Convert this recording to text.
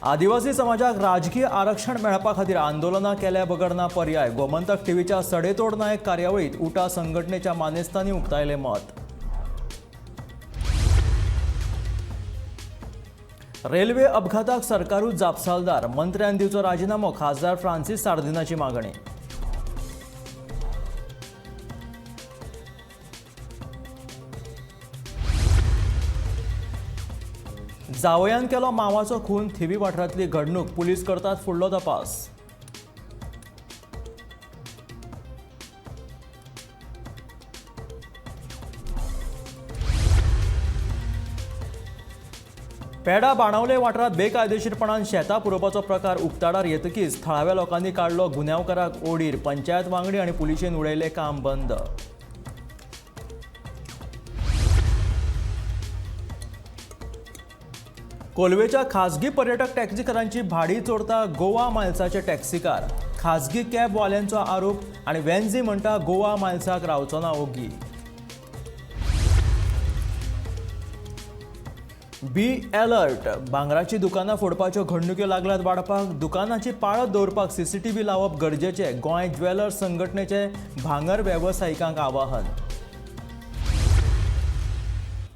आदिवासी समाजाक राजकीय आरक्षण मेळपा खातीर आंदोलनां केल्या बगर ना पर्याय. गोमंतक टीव्हीच्या सडेतोड नायक कार्यावळीत उटा संघटनेच्या मानेस्तांनी उक्तायलें मत. रेल्वे अपघाताक सरकारूच जापसालदार, मंत्र्यान दिवचो राजिनामो, खासदार फ्रांसीस सार्दिनाची मागणी. जावयान केलो मावाचो खून, थिवी वाठारांतली घडणूक, पुलीस करतात फुडलो तपास. पेडा बाणावले वाठारांत बेकायदेशीरपणान शेतां पुरोवपाचो प्रकार उक्ताडार येतकीच थळाव्या लोकांनी काडलो गुन्यांवकाराक ओडीर, पंचायत वांगडी आनी पुलिशेन उडयलें काम बंद. कोलवेच्या खासगी पर्यटक टॅक्सीकारांची भाडी चोरता गोवा मायल्साचे टॅक्सीकार, खासगी कॅबवाल्यांचो आरोप आनी वेन्झी म्हणटा गोवा मायल्साक रावचो ना ओगी. बी अलर्ट, भांगराची दुकानां फोडपाच्यो घडणुक्यो लागल्यात वाडपाक, दुकानाची पाळत दवरपाक सीसीटीव्ही लावप गरजेचें, गोंय ज्वेलर्स संघटनेचे भांगर वेवसायिकांक आवाहन.